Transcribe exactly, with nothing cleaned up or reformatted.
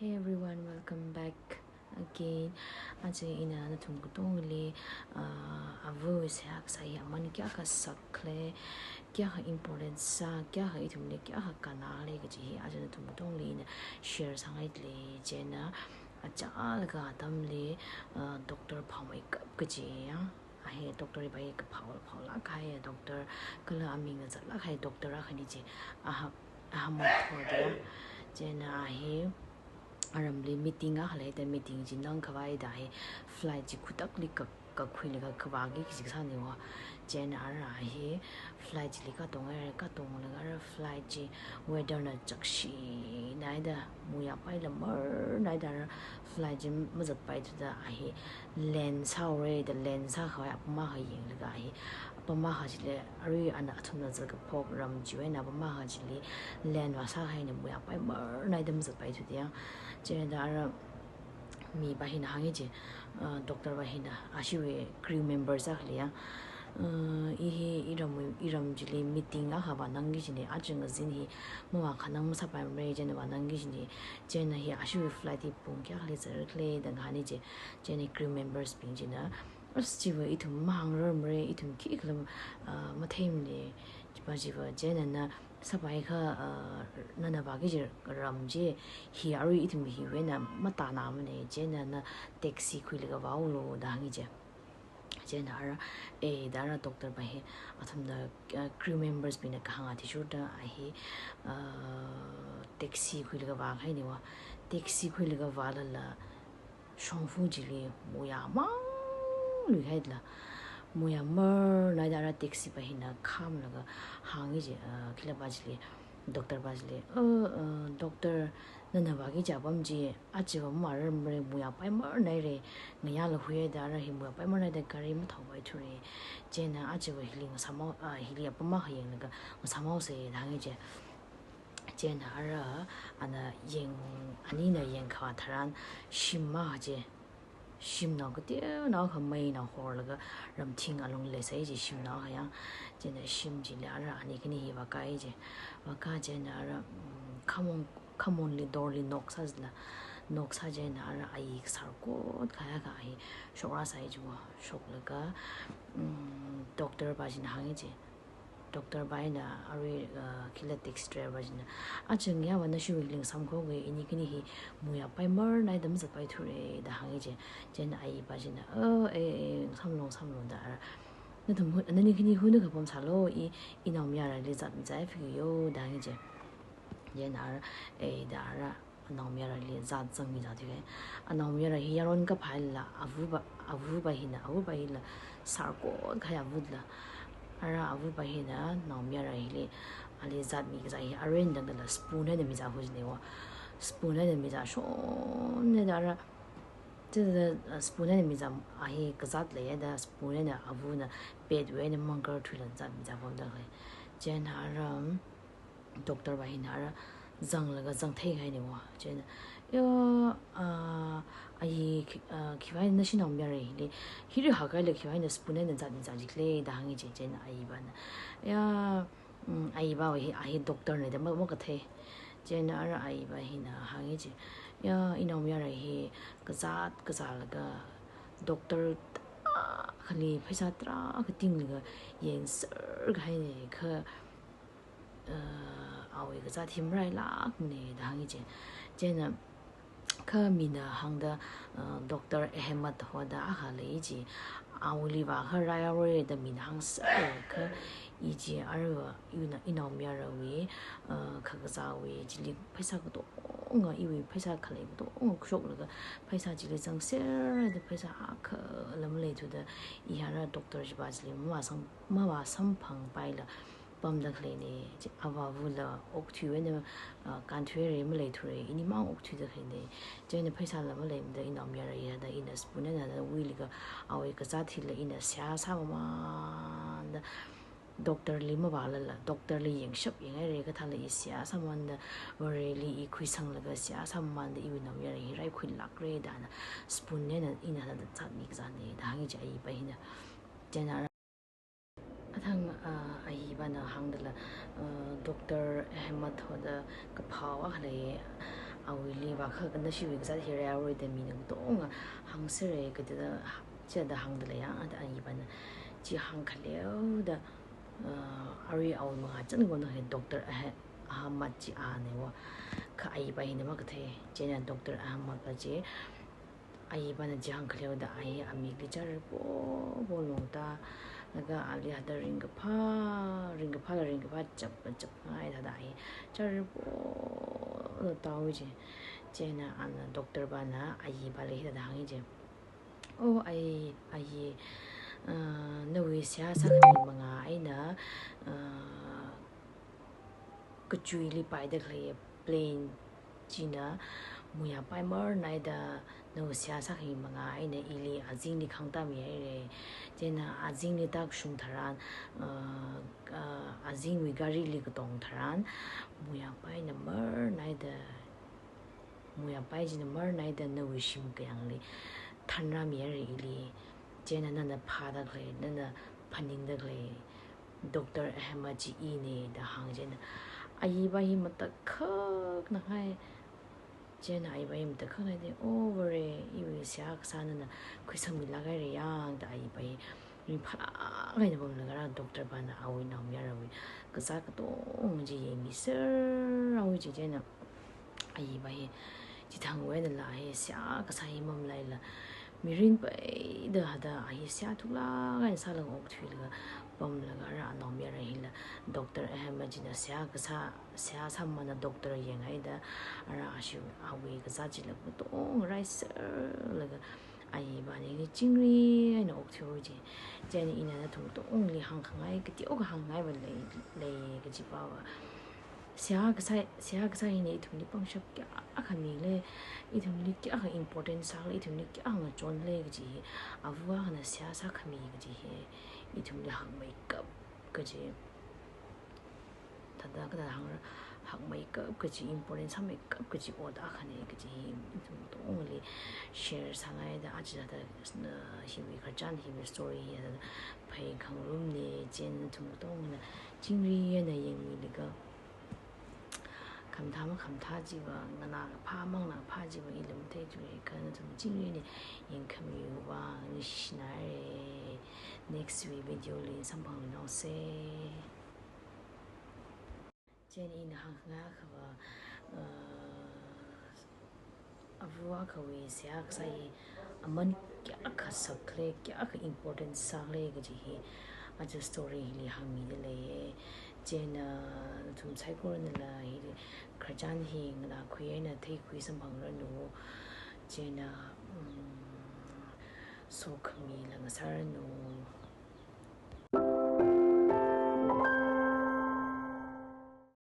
Hey everyone, welcome back again. Aja ina nathum katongli, uh, ava seihā kasā hi aman kayākha sak khala, kayākha important sā, kayākha ithumli kayākha kannā khala kaji hi aja nathum katongli ina share sāngaidalei. Chieina achālakha atamli, uh, doctor phāmeikap kaji ya. A hi doctor hiva hi kaphā, phālāk kahai doctor, kala aming zatlāk kahai doctor akhana chi, aha, aha Ahmad Thoda. Chieina a hi aramli meeting akha leida, meeting chi nang khavai da hi flight chi khutakli ka, kakhuilaga kavāki kaji kasāna wo. Chieina ara a hi flight chili katonga, katonglaga ara flight chi weather na chakshinaida, muiyā paila marnaida ara flight chi mazatpaithuda a hi land sāhaora da, land sākhavai apam akha yanglaga a hi, apam akha chili arui ana athumna zat kaphok ram chiwui eina apam akha chili land vāsākahaina, muiyā pai marnaida mazatpaithuda ya. Chieina ara mipa hina hānga chi, uh, doctor pa hina, ashiwui crew members akha leiya. Uh, i hi iram, iram chili meeting akha vānangki kajina, aja ngazin hi mavākhanang masāpaimara, chieina vānangki kajina, chieina hi ashiwui flight hi pung kayākhali zatkhala da ngahāna chi, chieina crew members bing china, as chiva ithum mahāngrarmara, ithum khikhala, uh, matheimana, chiva chiva, chieina na sāpaikha, uh, nana vāki kaji ram chi hi arui ithum hiwui eina matānāmana, chieina na taxi khuilaga vāulu da hānga chi. Chieina ara, eh, da ara doctor pa hi athumna, uh, crew members bingna kahāng athishurda a hi, uh, taxi khuilaga vākahaina wo. Taxi khuilaga vālala shongfa chili muiyā mangluihaida, muiyā marnaida ara taxi pa hina khamlaga hānga chi, uh, khila pa chili, doctor pa chili, "Uh, uh, doctor, nana vāki kaji apam chi aja va mararmara, muiyā pai marnaira, ngayāla huihaida ara hi muiyā pai marnaida gari mathaopaithura. Chieina aja va hili ngasāmhao, ah, hili apam akha yanglaga ngasāmhaosa," da hānga chi. Chieina ara ana yang, anina yangkhavā tharan shim akha chi, shimnao kateonao akha meina horlaga ramthing alungli leisai chi, shimnao akha ya. Chieina shim chili ara ani khani hi vākai chi. Vāka chieina ara, mm, khamong, khamongli, door li knock sāzala, knock sā chieina ara ayi kasārkot kahai akha hi shokrāsai chi wo. Shoklaga, mm, doctor pa china hānga chi. Doctor pa hina arui, uh, khila taxi driver china, "Aja ngayā va nashiwuili ngasāmkhuiga, ini khani hi muiyā pai marnaida mazatpaithura," da hānga chi. Chieina ayi pa china, "Oh, eh, eh, ngasāmlu, ngasāmlu," da ara, "Nathum hu, nani khani hunu kapam sālu, i, inaomayarali zatmizaiphiga yo," da hānga chi. Chieina ara, eh, da ara anaomayarali zatzangmizathuka. Anaomayara hi yaron kaphāla, ava pa, ava pa hina, ava pa hila sārkot kahai avala. Ara ava pa hina naomayara hili, ali zatmikazā hi arui tangdala spoon eina mizāhaowa jina wo. Spoon eina mizāshonna da ara, chithāda, uh, spoon eina mizā a hi kazāt leiya da, spoon eina avana petwui eina mangkar thuilaga zatmizāpamda khalei. Chieina ara, doctor pa hina ara zanglaga zangtheihaina wo. Chieina, "Yo, ah, ayi, khi-, ah, khiwui eina nashi naomayara hili, hili hākahaila khiwui eina spoon eina zatmizā jikhala?" da hānga chi. Chieina ayi pana, ya, mm, ayi pa hi, a hi doctor na da ma, makathei. Chieina ara ayi pa hina hānga chi, "Ya, inaomayara hi kazāt kazālaga doctor tarākhali pheisā tarākha tinglaga yangserkahaina, kha, uh, awui kazāt hi marailākmana," da hānga chi. Chieina kha mina hāngda, uh, Doctor Ahmad hoda akha lei chi, awuili vākharai haora da mina hāngser, kha i chi arui va ina, inaomayarawui, uh, khakazāwui chili pheisā katonga, iwui pheisā khalei katonga khuishoklaga pheisā chili zangserda pheisā akhala maleithuda, i ara doctor chipa chili mavāsang, mavāsamphangpaila pamda khaleina. Chi avāvala okthuiwui eina, ah, kānthuira, maleithura, inimang okthuida khaleina. Chieina pheisāla maleimada inaomayara hithāda ina spoon eina nawuilaga awui kazāt hila ina seihā sāmamanda, doctor li mavālala, doctor li yangshap yanghaira kathāla i seihā sāmamanda, Vareli i khuisanglaga seihā sāmamanda iwui naomayara hi raikhuilākra da ana spoon eina ina hithāda zatmikazāna da hānga chi ayi pa hina. Chieina ara athang, ah, ayi pana hāngdala, ah, Doctor Ahmad hoda kaphā akha lei, awuili vākha kanashiwui kazāt hi rāra da mina katonga hāngsera kathāda, chida hāngda leiya da ayipana chi hāngkhaleoda, uh, arui awui mangā chān kona hi Doctor Ah-, Ahmad chi ana wa. Kha ayipa hina makathei. Chieina Doctor Ahmad pa chi, ayipana chi hāngkhaleoda ai amikli char popo longda, laga ali hada ringkaphā, ringkaphā la ringkaphā chap chapngai thāda ai char popo da tāo ji. Chieina ana doctor pana ayipali hithāda hāngi ji. Oh, ayi, ayi, uh, nawui seihā sākhami mangā eina, uh, kachuili paida khalei plane china muiya paimar naida nawui seihā sākhami mangā eina ili azingli khangtāmihaira. Chieina azingli tākashung tharan, uh, uh, azingwui garili katong tharan, muiya paina mar naida, muiya pai china mar naida nawui shim kayāngli thanrāmihaira ili. Chieina nana phāda khalei, nana phaningda khalei Doctor Ahmad chi ina da hāng chieina ayipa hi matakhakna hai. Chieina ayipa hi matakhakna da, "Oh, Vare, iwui seihā kasā nana khuisangmilāk haira yang," da ayipa hi ringphālāk eina pamlaga rā doctor pana awui naomayarawui kazāt katonga chi yangmiser haowa ji. Chieina ayipa hi chithangwui einala hi seihā kasā hi mamalaila mirin peida hada ai seihā thuklāk eina sālaga okthuilaga pamlaga rā anaomayara hila Doctor Ahmad china seihā kasā, seihā sāmamānna doctor yanghaida, ara ashi awui kazāt chila katonga raiserlaga ayipana ili chingri eina okthuihaowa ji. Chieina ina nathum katongli hāngkhangai, kateokha hāngngaiva lei, lei kajipa va, seihā kasā, seihā kasā hina ithumli pangshap kayākha mila, ithumli kayākha important sāla, ithumli kayākha ngachonla kaji hi, ava akhana seihā sākhami kaji hi ithumli hakmeikap kaji, thāda kathāda hāngra, hakmeikap kaji, important sāmeikap kaji ot akhana kaji hi ithum katongali share sāngaida, aja thāda, uh, hiwui khararchan hiwui story hi thāda phei khangarumna. Chieina nathum katongana chingri eina yangmilaga, khamathā makhamathā chiva, nganākaphā manganākaphā chiva ila matheithuwa, kha nathum chingri eina yangkhamiwui vang ningshināhaira. Next week video li samphangluinaosa. Chieina ina hāngkhangai akhava, uh, ava akhawui seihā kasā hi aman kayākha sakkhala, kayākha important sākhala kaji hi aja story hili hāngmida leiya. Chieina nathum saikoranala hili khararchan hi nganākhui eina theikhui samphangranu. Chieina, um, sokhamila ngasāranu.